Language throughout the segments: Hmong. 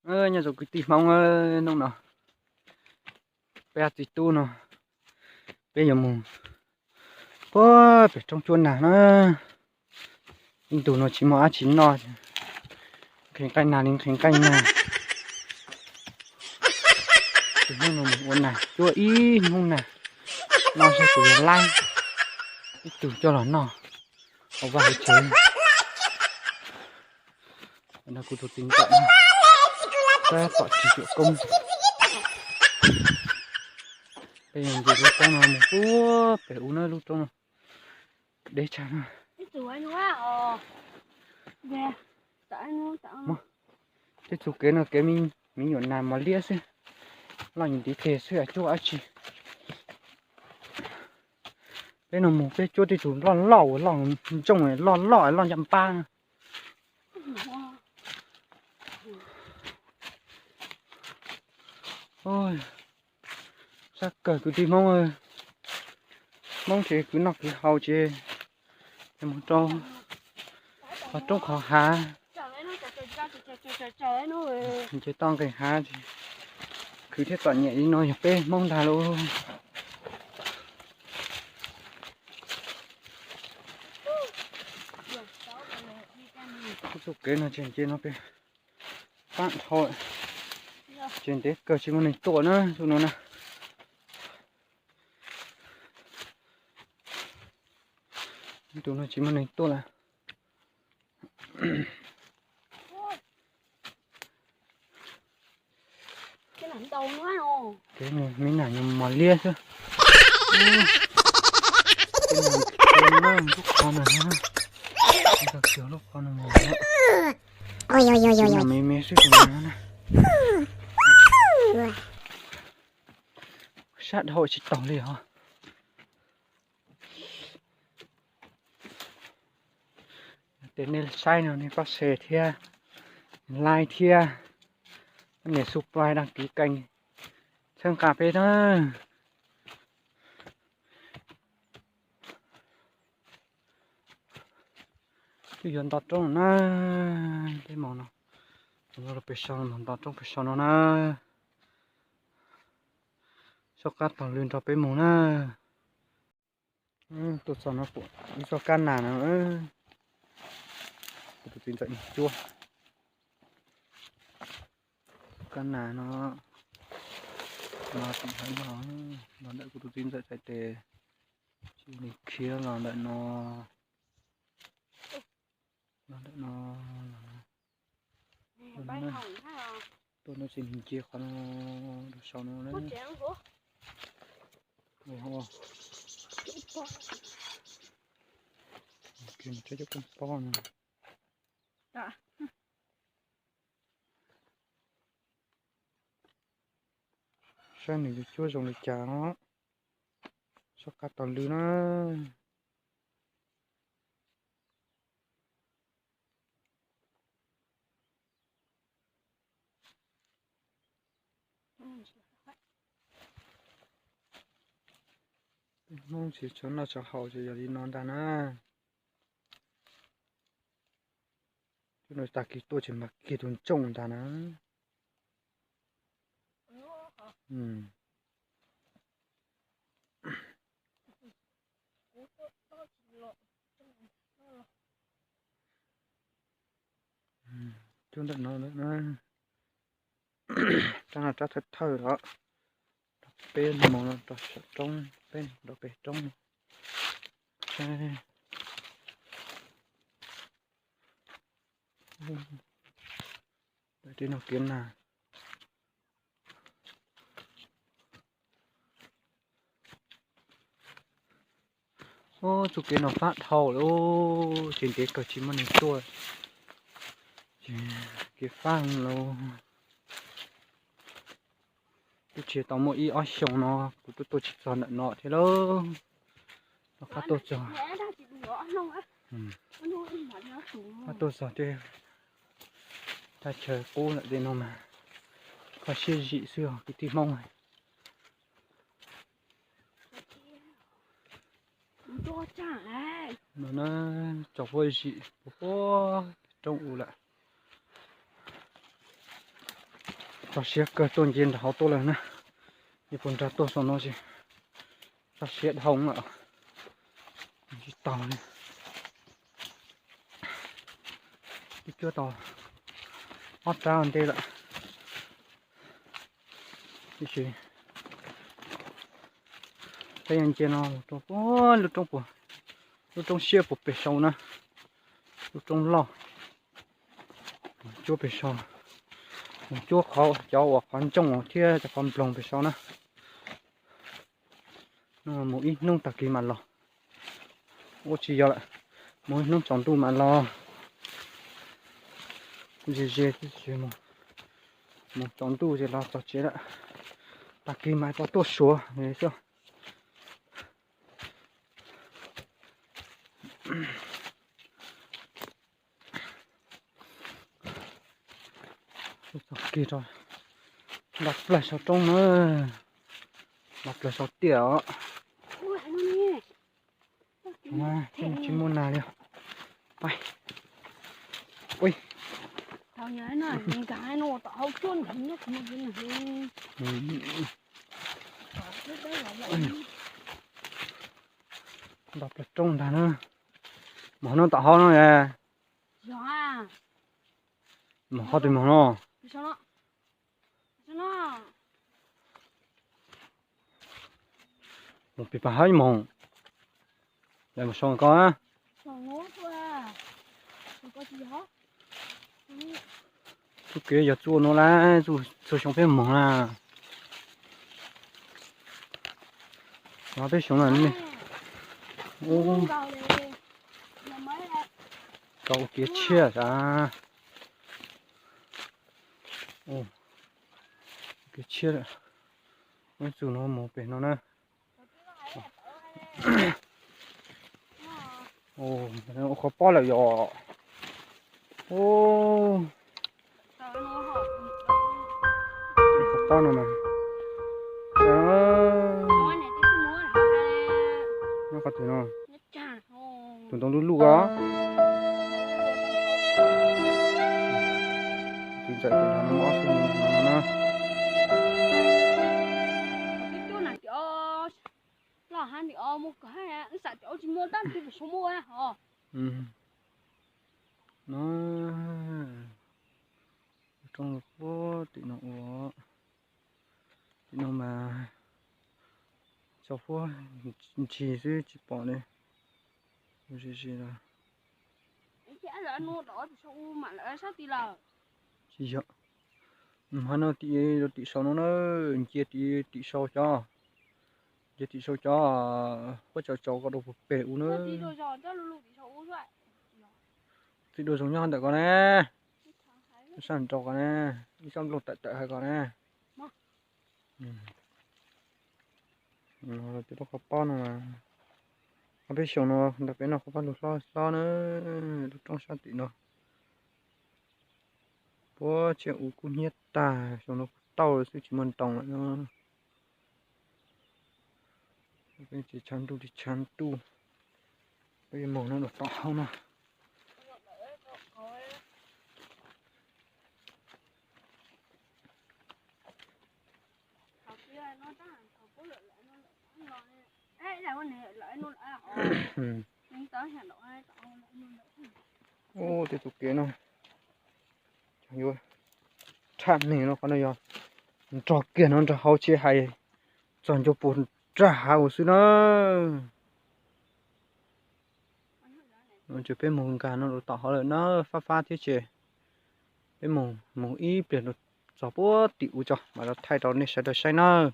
Nyob zoo kwv tij Hmoob, hnub no peb txiv tub no peb yuav mus puag pem roob cuab nag na. Ib ntus no tsis muaj dab tsi noj, nqhis nqaij nag li nqhis nqaij nag. Tus hnub no mus ua nag cuab ib hnub nag, noj saib kuv yuav laib ib tug coj los noj hauv vaj hauv tsev. No kuv tus txiv ntxawm, peb pom tsis cuam koob. Peb yuav nce lub roob no mus puag pem ub na, lub roob no deb tshaj na. Tej txug kev no kev me nyuam nas mos liab xwb, loj ntiv tes xwb cuab dab tsi. Peb no mus peb cuab tej tug loj loj uas loj ntsooj, loj loj loj ncaj npab. Sab kawg kwv tij Hmoob, Hmoob ces kwv noj kwv haus ces mus rau qhov roob qhov hav, nce toj nqes hav, khwv thiab txom nyem li no yog peb Hmoob ntag lauj. Txoj kev no ces nce no peb pab dhau, ces ntev kawg tsis muaj neeg tuaj na tus no na. Tus no tsis muaj neeg tuaj lawm. Kev me nas mos liab xwb. Lub qhov no, lub qhov no me me xwb tus no na. Sab dhau tsis taus li os. Yog tias nej saib no nej pab share thiab, like thiab, nias subscribe đăng ký kênh, txhawb nqa peb na. Twb yuav nto roob na, peb mus no, peb sau nto roob pem saum no na, soj qab taug lw nrog peb mus na. Tuaj txog no pom ib tsob kab nas no, kuv tus txiv ntxawm cuab kab nas no, no tim hauv no, los ntawm kuv tus txiv ntxawm txhais tes, tsis li khiav los ntawm no, los ntawm no, tuaj no tsis nce qhov no, rau saum no na. Saib nws yuav cuab zoo li cas os. Soj qab taug lw na. Peb Hmoob tsis tshua noj tshua haus ces yog li no ntag na. Tus no tag kis tuaj tsis mag kiag tus ntsooj ntag na. Cuab ntawm no, rab no rab thawj thawj los, peb mus no rau saum roob, peb rau pem roob no. Tim no kev nag. Ub, txoj kev no fab dhau lawm, ces ntev kawg tsis muaj neeg tuaj. Ces kev fab lawm. Twb tsis tau muaj ib ob xyoos no kuv twb tuaj tsis txog ntawm no thiab lauj. Rov qab tuaj txog, qab tuaj txog tej thaj chaw qub lawm tej no mas kho siab zim xwb os kwv tij Hmoob. No na, tso huab zim puag roob u lawm. Txog siab kawg tuaj nce nram hauv tuaj lawm na. Yuav puas nrag tuaj saum no tsis txog siab dhau lawm. Tsis tau li. Twb cuab tau ob rab ua ntej lawm. Tiam sis peb yuav nce no mus rau puag lub roob puag, lub roob siab puag pem saud na, lub roob loj. Cuab pem saud, mus cuab qhov cov uas qhov ntsoog thiab cov qhov nploog pem saud na. Mus ib hnub tag kis mam los. Ua tsis yog lawm, mus ib hnub tsaus ntuj mam los. Ze ze, mus tsaus ntuj ces los txog tsev lawm. Tag kis mam rov tuaj suav xwb. Txog kiag rau nram plaws saum roob na, nram plaws saum tiaj os. Tsis muaj nas li. Ui, nram plaws roob ntag na. Mog no tom hauv no. Mog qhov twg mog no? Mus pem pab hab ib moog, mus sau ko. Txuj kev yog txuj nuav lawm, txug xyoo peb moog na. Peb xyoo na, kau kev tshiab sav. Kev tshiab, txug no mus pem no na. Ua qhov pob lawm yom. Qhov pob no mas, nyob qhov twg no? Tus ntoo luj luj os. Tus ntawm tus no muaj ob xub no na. No, rooj puag tim no ua, tim no mas tso puag ntsis xwb tsis pom li. Ua ze ze los. Tsis yog, hab no tim, tim saum no na, nce tim, tim saum cov, nce tim saum cov, puab tsaus tsaus ko rau puag pem u na. Txiv dua zoo nyob ntawm ko ne, sab nraud ko ne, ib sab nplooj tawm tawm hais ko ne. Tus lub qhov pob no, ob peb xyoos no ntawm peb no qhov pob lug hlob hlob na, lub roob sab tim no. Puab tsiaj u kub hnyiab tag, xyoo no kuj tau lawm xwb tsis muaj ntoo lawm no. Peb tsis tshav ntuj tsis tshav ntuj, peb yuav moog no rau tom hauv no. Ub, tej tus kev no yuav rhaj neeg no, qhov no yog nrog kiag no nrog hauv tsis hais, txog ncua puag nrag hav ua xwb na. Ces peb moog nkag no rau tom hauv lawm na, fab fab thiab ces peb moog, moog ib pliag rau txog puag tim u tso mam rov thaij rau nej sawv daws saib nawb.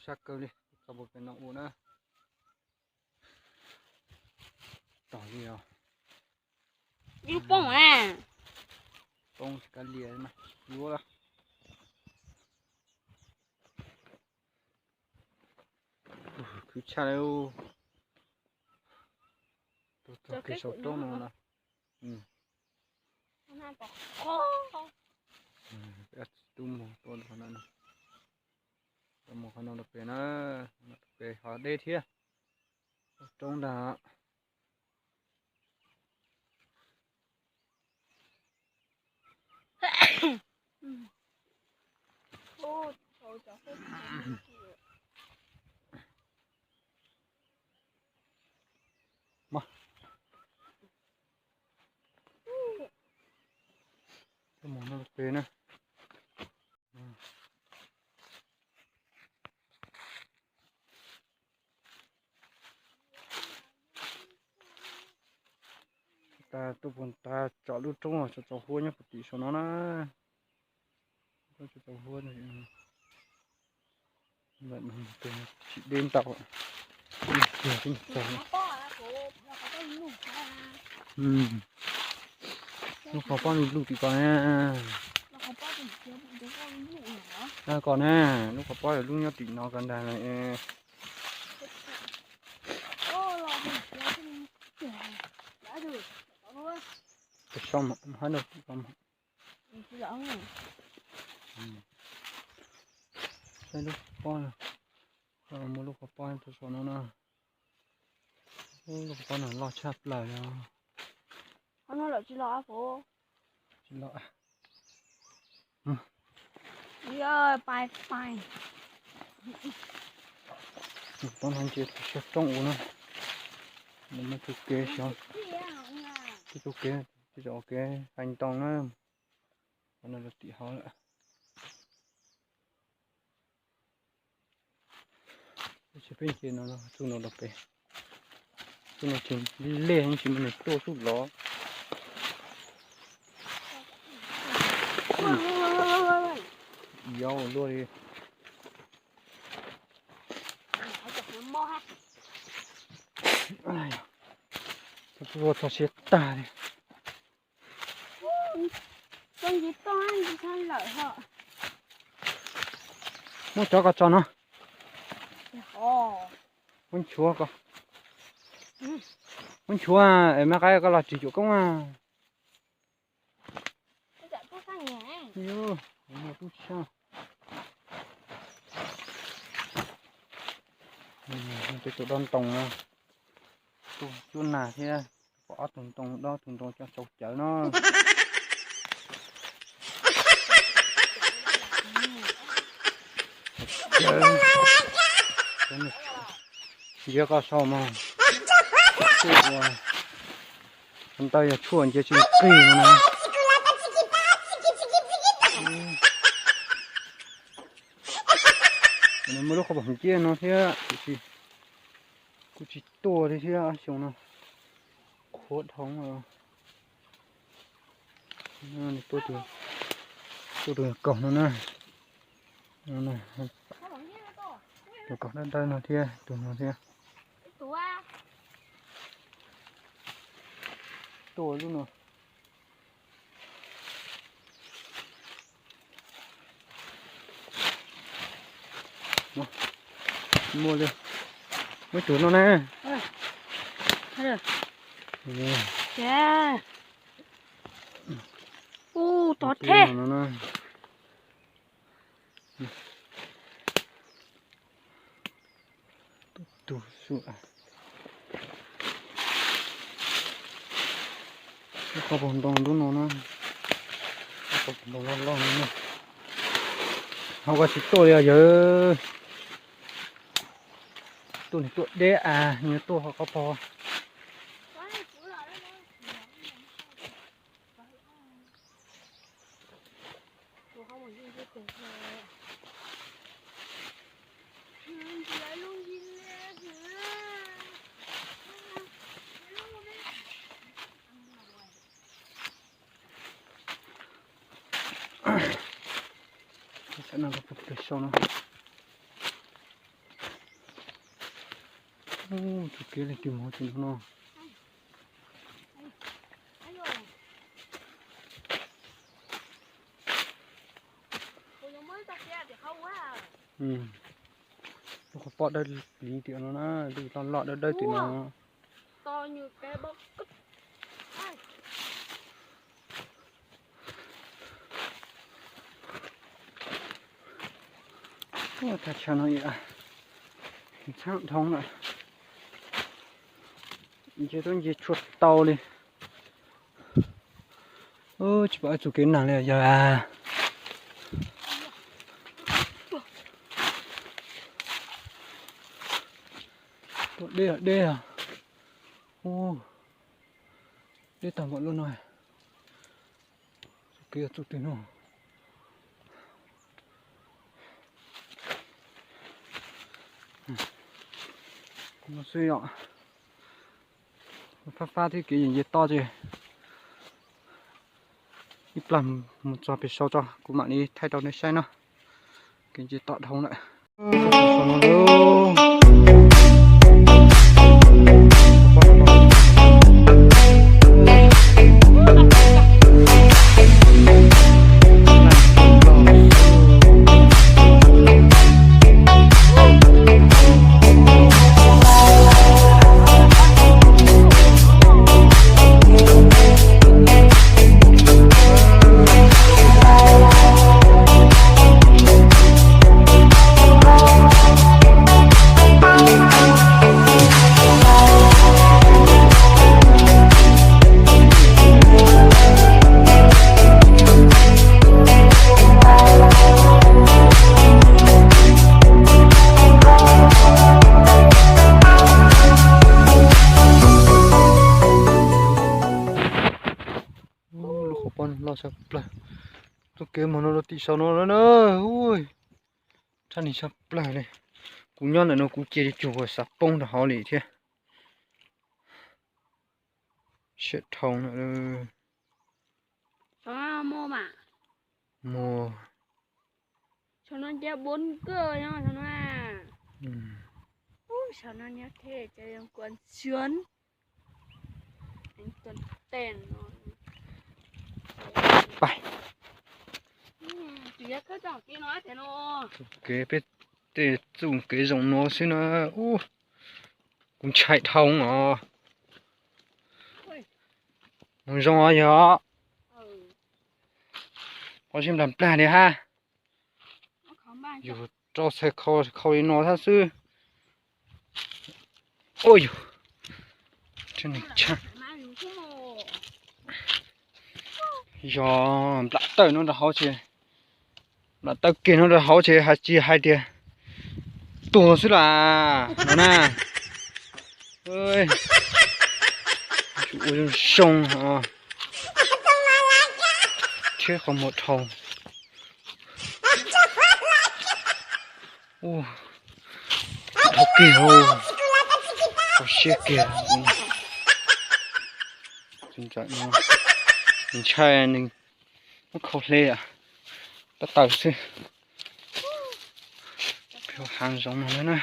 Sab kawg li, txog puag pem no u na. Tog li os. Ib lub poob na. Poob tsis kav liam mas yuav lawm. Khwv tshaj li. Tug txog kev saum roob no na. Tub mus tuaj qhov no, mus qhov no rau pem na, pem ho deb thiab. Roob ntag. Mus no pem na. Tas tuaj puag tas tsom lub roob tsom txaus huab nyob puag tim saum no na. Tsom txaus huab, tsis deb ntau. Lub qhov pob lub tim ko na. Ko na, lub qhov pob lub nyob tim no ko ntag. Sau hab rau tim ko. Saib lub qhov pob, muaj lub qhov pob rau saum no na. Lub qhov pob no loj tshaj plaws li. Tsis loj. Pob no ntsia xyov roob ua na. Nws muaj txuj kev xyov, txuj kev, txuj kev hais ntoo na. Qhov no rau tim hauv lawm. Tab sis peb nce no txuj no rau pem, txuj no tseem lej heev, tsis muaj neeg tuaj xub los. Yau luaj li. Txog siab tag li. Muab cov ko tso no. Muab nchuav ko. Muab nchuav es mas qab koj los tsis cuam koob a. Tub sab. Peb tus dob ntoo na, tus cuab nag thiab, pom ob tug ntoo dob tus ntoo cov sau cawv no. Ntsia koj sau mas, ntawd yog tshuaj ntsia tsis nqig no na. Muaj lub qhov pom nciab no thiab, kuj tsis tuaj li thiab xyoo no. Qhuav dhau. Tuaj, tuaj tus kaum no na. Tus kaum dawb dawb no thiab, tus no thiab. Tuaj lub no. Muaj li, muaj tus no na. Ub, tod thiab. Tus, qhov pom ntoo lub no na, qhov pom ntoo loj loj no. Ho koj tsis tuaj li os yawg. Tuaj nws tuaj deb as, nws tuaj qhov pog. Saib no rau pem sau no. Tus kev leej twg mus tim no no. Lub qhov pob dawb plis tim no na, lub loj loj dawb dawb tim no. Thaj chaw no txhaum dhau lawm, nce tuaj nce tshua tau li. Tsis pom ib txoj kev nag li yog. Deb, deb, deb tag npaum li no. Kev yog txuj twg no? No xwb yom. Fab fab thiab kev yeej yeej toj ces ib plag mus txog pem saud tso kuv mam li thaij rau nej saib no. Kev yeej toj dhau lawm. Lub qhov pob loj tshaj plaws. Txoj kev mus no rau tim saum no na. Ui, tshaj ni tshaj plaws li. Kuv nyob ntawm no kuv cia li cuag xav poob rau hauv li thiab. Siab dhau na. Mus. Saum no nyob bốn người nyob saum no. Ub, saum no nyob thế cho dân quần sướng. Đánh quần ten no. Kev peb tej txuj kev zoo no xwb na. Ub, kuv ntshai dhau os. Mus zoo os yog. Qhov sib nplag nplag li hab. Yus rau txhais khau khau li no thab xwb. Ua yus, yog nplam tawm no rau hauv ces, nplam tawm kiag no rau hauv ces hais tsis hais tias tuag xwb las no na. Ua zoo zoo os, thiab qhov muag dhau. Ua, dhau kiag, kho siab kiag. Ntshai nws muab khau hle, tab tawm xwb. Peb hav zoov no na.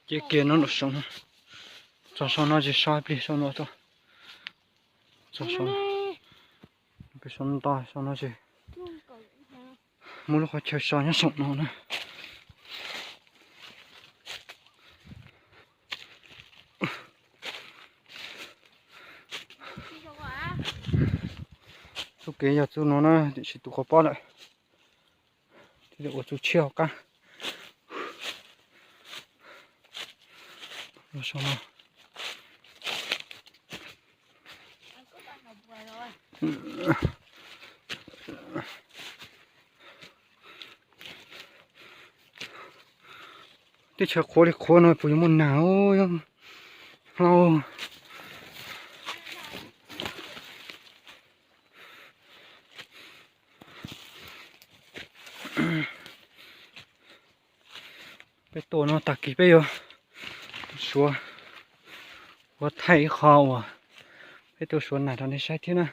Ces kiag no nram saum no, txog saum no ces so ib pliag saum no tso. Txog saum, peb saum no, saum no ces muaj lub qhov chaw so nyob saum no na. Txoj kev yog txoj no na, tiam sis tu qhov pob lawm. Thiaj li ua txuj tshiab hauv qab. Saum no. Teb chaws qhuav li qhuav no puas yuav muaj nag hlo. Peb tuaj no tag kis peb yuav suav, ua thaij ib qho uas peb tuaj suav nag rau nej saib thiab na.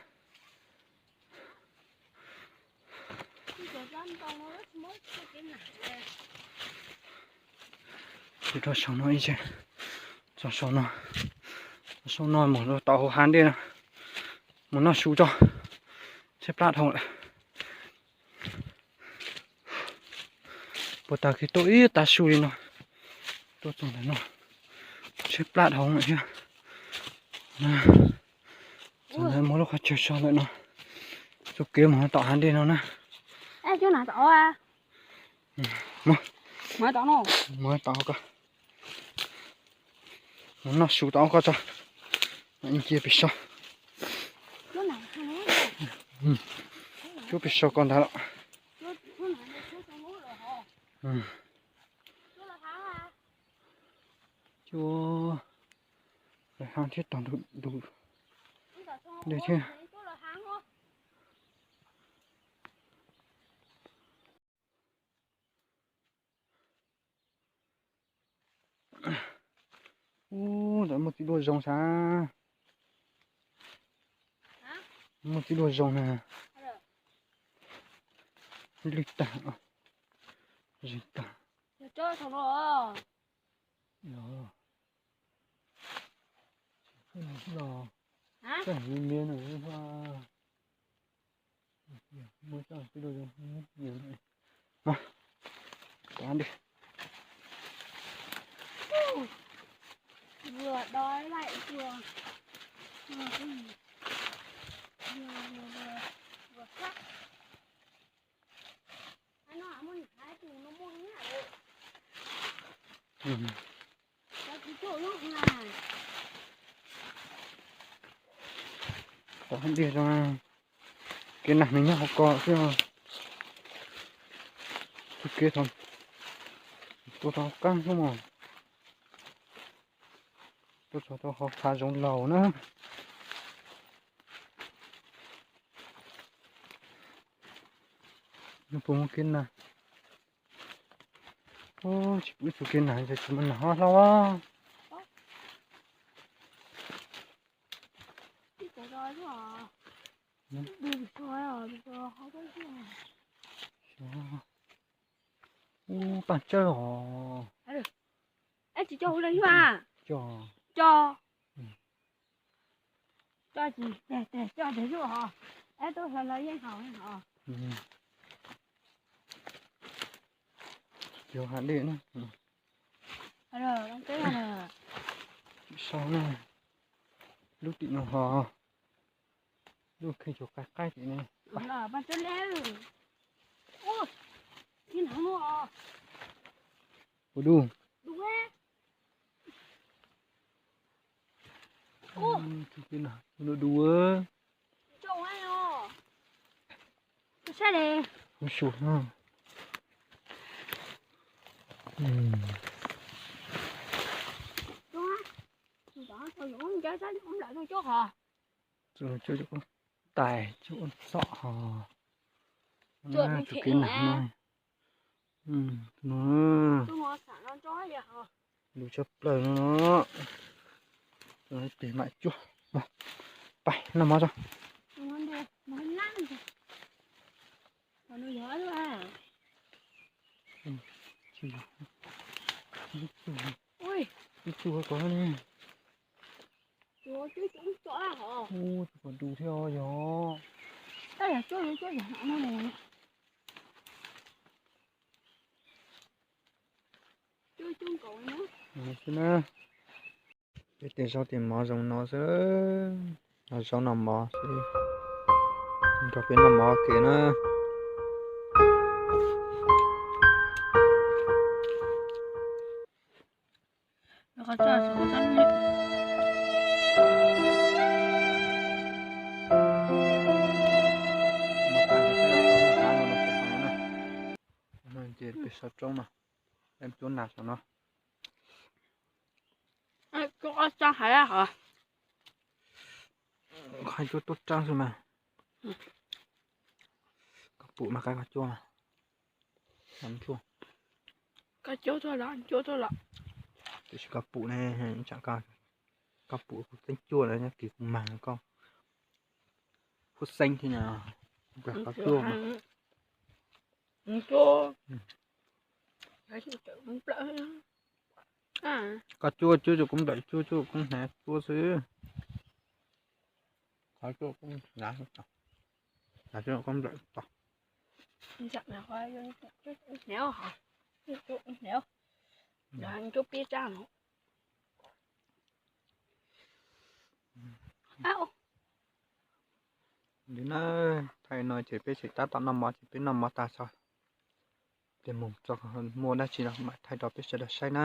Rau saum no ib tse, txog saum no, saum no mus rau tom hauv hav ntej no, mus noj su tso, tshaib plab dhau lawm. Puag ta kiag tuaj ib tav su li no, tuaj txog ntawm no, tshaib plab dhau lawm thiab. Txog ntawd muaj lub qhov chaw so lawm no, txoj kev mus tom hav ntej no na. Mus tom ko, mus noj su tom ko tso, cia pem so. Cub pem so ko ntag los. Cua, ha thiab tog ntug dej thiab. Ub, ntawd muaj txiv duaj zoo sav. Muaj txiv duaj zoo na. Lwj tag, zeeg tag. Qhov ntiag zoo, kev nag nws nyob hauv ko xwb. Tus kev thaum tuaj tau qab xwb mas, tuaj txog rau hauv qhav zoov laus na. Nws puas muaj kev nag? Tsis pub ib tug kev nag, tsis muaj nag hlob hlob. Ub, paj tsawb os. Tsis coj hu li, coj, coj tsis teg teg, coj teg zuj os. Ab, tub hla hla yeej haus. Yog ha dej na. Sau na, lub tim no ho lub kheej tsuas qaib qaib tim ne. Ua du, ua du. Su, tais coj ua txom ho. Tus kev nag no, no, lus tshaj plaws no. Tes mam cuab, pais noj mov tso. Ib tug ko ne. Ub, tsis pom du thiab yog. Xwb na, peb tej zaub tej mov zoo no xwb, zaub noj mov xwb, nrog peb noj mov ua ke na. Ces peb sab roob no, peb cuab nas saum no. Koj cuab tuaj tsaab xwb mas. Koj pum mas, koj cuab mas. Koj cuab tuaj los, cuab tuaj los. Tiam sis koj pum ne, tsam koj pum kuv tseem cuab lawm, nyob kis kuv mag koj. Khuj xeeb thiab no, koj cuab mas. Koj cuab cuab, koj nplawm cuab cuab, koj hnav cuab xwb. Qhov cuab koj hnav, hnav cuab koj nplawm tod. Ntawd na, thaij no ces peb tseem tab tom noj mov, ces peb noj mov tag tso, ces mus tso muaj dab tsi los mam thaij rau peb sawv daws saib na.